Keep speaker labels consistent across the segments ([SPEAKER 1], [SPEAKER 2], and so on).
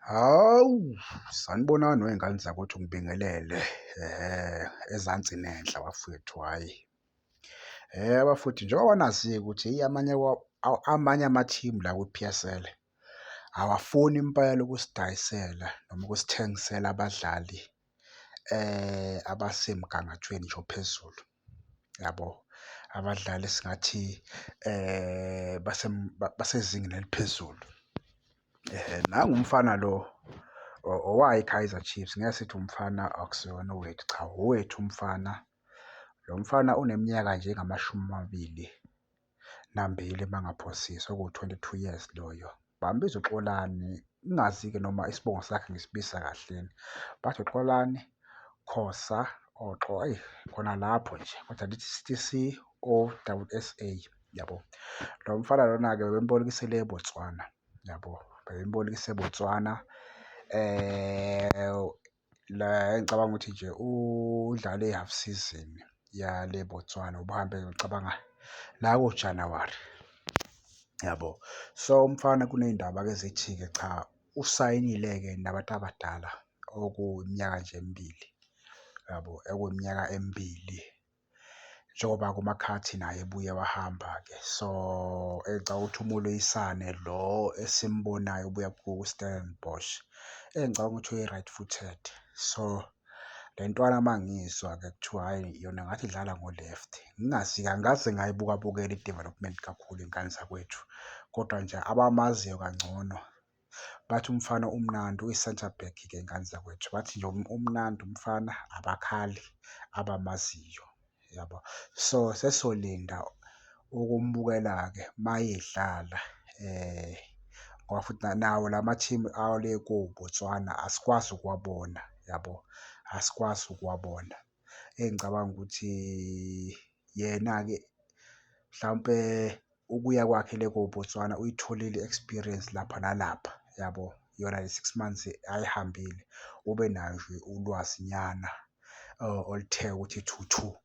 [SPEAKER 1] Hawu, sanibonani wey'ngane zakwethu ngibingelele ezansi nenhla bafowethu, hhayi. Bafowethu njengoba nazi-ke ukuthi hheyi amanye amanye amathimu la kwi-PSL awafuni impela ukusidayisela noma ukusithengisela abadlali abasemgangathweni nje ophezulu, yabo? Abadlali esingathi basezingeni eliphezulu. Nangu umfana lo owayo i-Kaizer Chiefs, ngeke sithi umfana akusiyona owethu, cha owethu umfana. Lo mfana uneminyaka nje engamashumi amabili nambili uma ngingaphosisi, okuwu-22 years loyo. Bambiza uXolani, ngingazi-ke noma isibongo sakhe ngisibiza kahle yini. Bathi uXolani Khosa or eyi khona lapho nje, kodwa lithi sithi C O double S A, yabo. Lo mfana lona-ke bebemubolekise le eBotswana, yabo? Bebembolekise eBotswana la engicabanga ukuthi nje udlale i-half season yale eBotswana, ubuhambe ngicabanga la ko-January, yabo. So, umfana kuney'ndaba-ke ezithi-ke cha usayinile-ke nabantu abadala okuyiminyaka nje emibili, yabo? Okuyiminyaka emibili. Njengoba-ke uMakhadzi naye ebuye wahamba-ke. So, engicabanga ukuthi uMoloisane lo esimbonayo obuya ku-Stellenbosch, engicabanga ukuthi uyi-right footed. So, le ntwana uma ngiyizwa-ke kuthiwa hhayi yona ngathi idlala ngo-left. Ngingazi-ke angikaze ngayibukabukela i-development kakhulu iy'ngane zakwethu, kodwa nje abamaziyo kangcono bathi umfana umnandi uyi-centre back-ke ngane zakwethu. Bathi nje umnandi umfana abakhali abamaziyo, yabo. So, sesizolinda ukumbukela-ke uma edlala ngoba futhi nawo la mathimu ale koBotswana asikwazi ukuwabona, yabo? Asikwazi ukuwabona. Engicabanga ukuthi yena-ke mhlawumpe ukuya kwakhe le koBotswana uyitholile i-experience lapha nalapha, yabo? Yona le-six months ayihambile ube nayo nje ulwazinyana oluthe ukuthi thuthu,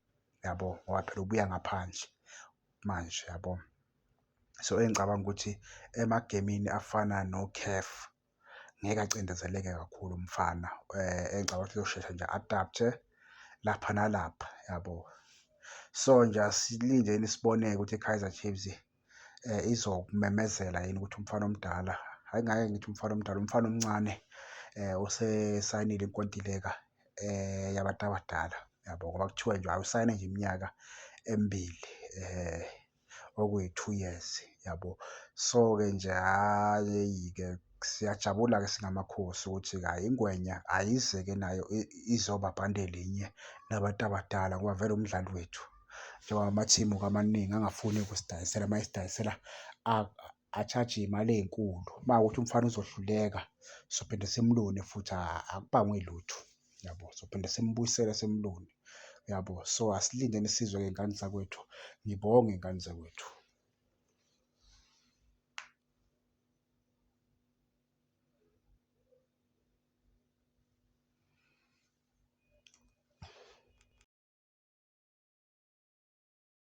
[SPEAKER 1] yabo? Ngoba phela ubuya ngaphandle manje, yabo? So, engicabanga ukuthi emagemini afana no-CAF ngeke acindezeleke kakhulu umfana engicabanga ukuthi uzosheshe nje a-adapt-e lapha nalapha, yabo? So, nje asilindeni sibone-ke ukuthi i-Kaizer Chiefs izokumemezela yini ukuthi umfana omdala, hhayi ngake ngithi umfana omdala, umfana omncane osesayinile inkontileka yabantu abadala, yabo? Ngoba kuthiwa nje hhayi usayine nje iminyaka emibili okuyi-2 years, yabo? So-ke nje hhayi-ke siyajabula-ke singamakhosi ukuthi-ke hhayi ingwenya ayize-ke nayo izobabhande linye nabantu abadala ngoba vele umdlali wethu. Njengoba amathimu-ke amaningi angafuni ukusidayisela, uma esidayisela a-charge-je iy'mali ey'nkulu. Uma kuwukuthi umfana uzohluleka, sophinde simlone futhi akubangwe lutho, yabo? Sophinde simbuyisele simlone, yabo? So, asilindeni sizwe-ke y'ngane zakwethu. Ngibonge y'ngane zakwethu.